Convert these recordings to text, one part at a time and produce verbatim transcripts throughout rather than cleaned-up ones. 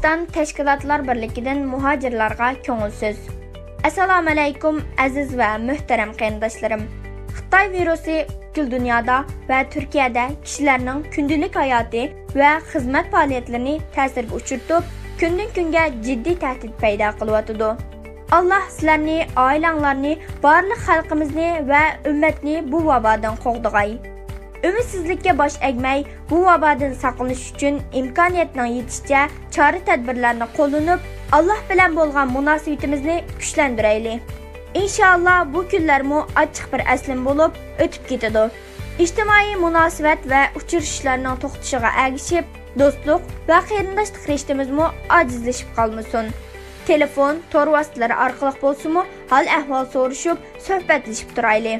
تۈركىستان تەشكىلاتلار بىرلىكىدىن مۇھاجىرلارغا كۆڭۈل سۆز. ئەسسالامۇئەلەيكۇم، ئەزىز ۋە مۆھتەرەم قېرىنداشلىرىم! خىتاي ۋىرۇسى پۈتكۈل دۇنيادا ۋە تۈركىيەدە كىشىلەرنىڭ كۈندىلىك ھاياتى ۋە خىزمەت پائالىيەتلىرىنى تەسىرگە ئۇچرىتىپ، كۈندىن-كۈنگە جىددىي تەھدىت پەيدا قىلىۋاتىدۇ. ئاللاھ سىلەرنى، ئائىلەڭلارنى، بارلىق خەلقىمىزنى ۋە ئۈممەتنى بۇ ۋابادىن قوغدىغاي. ئۈمىدسىزلىككە باش ئەگمەي، بۇ ۋابادىن ساقلىنىش ئۈچۈن ئىمكانىيەتنىڭ يېتىشىچە چارە-تەدبىرلەرنى قوللىنىپ، ئاللاھ بىلەن بولغان مۇناسىۋىتىمىزنى كۈچلەندۈرەيلى. ئىنشائاللاھ، بۇ كۈنلەرمۇ ئاچچىق بىر ئەسلىمە بولۇپ ئۆتۈپ كېتىدۇ. ئىجتىمائىي مۇناسىۋەت ۋە ئۇچرىشىشلارنىڭ توختىشىغا ئەگىشىپ، دوستلۇق ۋە قېرىنداشلىق رىشتىمىزمۇ ئاجىزلىشىپ قالمىسۇن. تېلېفون، تور ۋاسىتىلىرى ئارقىلىق بولسىمۇ، ھال-ئەھۋال سورىشىپ، سۆھبەتلىشىپ تۇرايلى.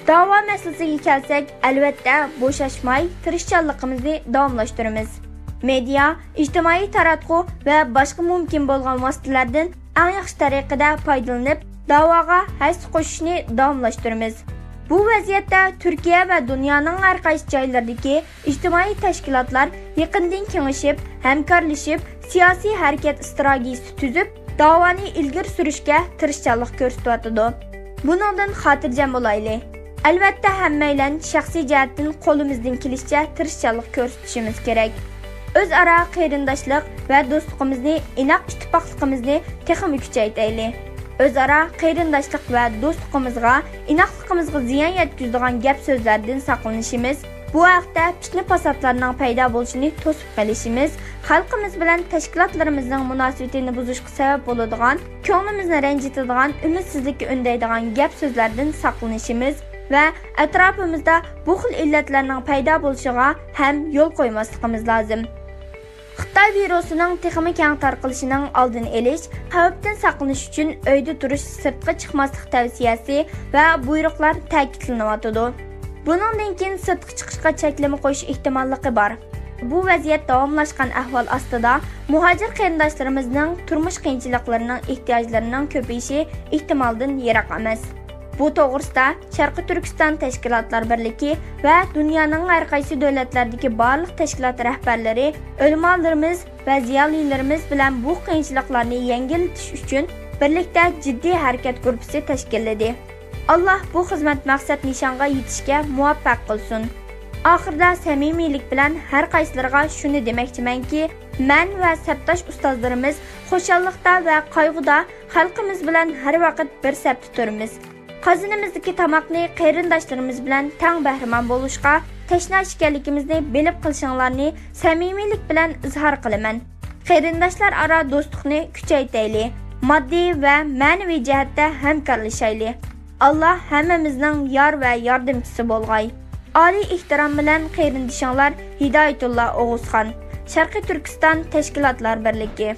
داۋا مەسىلىسىگە كەلسەك، ئەلۋەتتە، بوشاشماي تىرىشچانلىقىمىزنى داۋاملاشتۇرىمىز. مېدىيا، ئىجتىمائىي تاراتقۇ ۋە باشقا مۇمكىن بولغان ۋاسىتىلەردىن ئەڭ ياخشى تەرىقىدە پايدىلىنىپ، داۋاغا ھەسسە قوشۇشنى داۋاملاشتۇرىمىز. بۇ ۋەزىيەتتە تۈركىيە ۋە دۇنيانىڭ ھەر قايسى جايلىرىدىكى ئىجتىمائىي تەشكىلاتلار يېقىندىن كېڭىشىپ، ھەمكارلىشىپ، سىياسىي ھەرىكەت ئىستراتېگىيىسى تۈزۈپ، داۋانى ئىلگىرى سۈرۈشكە تىرىشچانلىق كۆرسىتىۋاتىدۇ. بۇنىڭدىن خاتىرجەم بولايلى. ئەلۋەتتە، ھەممەيلەن شەخسىي جەھەتتىن قولىمىزدىن كېلىشىچە تىرىشچانلىق كۆرسىتىشىمىز كېرەك. ئۆزئارا قېرىنداشلىق ۋە دوستلۇقىمىزنى، ئىناق ئىتتىپاقلىقىمىزنى تېخىمۇ كۈچەيتەيلى. ئۆزئارا قېرىنداشلىق ۋە دوستلۇقىمىزغا، ئىناقلىقىمىزغا زىيان يەتكۈزىدىغان گەپ-سۆزلەردىن ساقلىنىشىمىز، بۇ ھەقتە پىتنە-پاساتلارنىڭ پەيدا بولۇشىنى توسۇپ قېلىشىمىز، خەلقىمىز بىلەن تەشكىلاتلىرىمىزنىڭ مۇناسىۋىتىنى بۇزۇشقا سەۋەب بولىدىغان، كۆڭلىمىزنى رەنجىتىدىغان، ئۈمىدسىزلىككە ئۈندەيدىغان گەپ-سۆزلەردىن ساقلىنىشىمىز ۋە ئەتراپىمىزدا بۇ خىل ئىللەتلەرنىڭ پەيدا بولۇشىغا ھەم يول قويماسلىقىمىز لازىم. خىتاي ۋىرۇسىنىڭ تېخىمۇ كەڭ تارقىلىشىنىڭ ئالدىنى ئېلىش، خەۋپتىن ساقلىنىش ئۈچۈن ئۆيدە تۇرۇش، سىرتقا چىقماسلىق تەۋسىيەسى ۋە بۇيرۇقلار تەكىتلىنىۋاتىدۇ. بۇنىڭدىن كېيىن سىرتقا چىقىشقا چەكلىمە قويۇش ئېھتىماللىقى بار. بۇ ۋەزىيەت داۋاملاشقان ئەھۋال ئاستىدا، مۇھاجىر قېرىنداشلىرىمىزنىڭ تۇرمۇش قىيىنچىلىقلىرىنىڭ، ئېھتىياجلىرىنىڭ كۆپىيىشى ئېھتىمالدىن يىراق ئەمەس. بۇ توغرىسىدا شەرقىي تۈركىستان تەشكىلاتلار بىرلىكى ۋە دۇنيانىڭ ھەر قايسى دۆلەتلەردىكى بارلىق تەشكىلات رەھبەرلىرى، ئۆلىمالىرىمىز ۋە زىيالىيلىرىمىز بىلەن بۇ قىيىنچىلىقلارنى يەڭگىللىتىش ئۈچۈن بىرلىكتە جىددىي ھەرىكەت گۇرۇپپىسى تەشكىللىدى. ئاللاھ بۇ خىزمەت مەقسەت نىشانغا يېتىشكە مۇۋەپپەق قىلسۇن. ئاخىرىدا سەمىمىيلىك بىلەن ھەر قايسىلىرىغا شۇنى دېمەكچىمەنكى، مەن ۋە سەپداش ئۇستازلىرىمىز خۇشاللىقتا ۋە قايغۇدا خەلقىمىز بىلەن ھەر ۋاقىت بىر سەپتە تۇرىمىز. قازىنىمىزدىكى تاماقنى قېرىنداشلىرىمىز بىلەن تەڭ بەھرىمەن بولۇشقا تەشنا ئىكەنلىكىمىزنى بىلىپ قېلىشىڭلارنى سەمىمىيلىك بىلەن ئىزھار قىلىمەن. قېرىنداشلار ئارا دوستلۇقنى كۈچەيتەيلى، ماددىي ۋە مەنىۋى جەھەتتە ھەمكارلىشايلى. ئاللاھ ھەممىمىزنىڭ يار ۋە ياردەمچىسى بولغاي. ئالىي ئېھتىرام بىلەن قېرىندىشىڭلار ھىدايەتۇللا ئوغۇزخان، شەرقىي تۈركىستان تەشكىلاتلار بىرلىكى.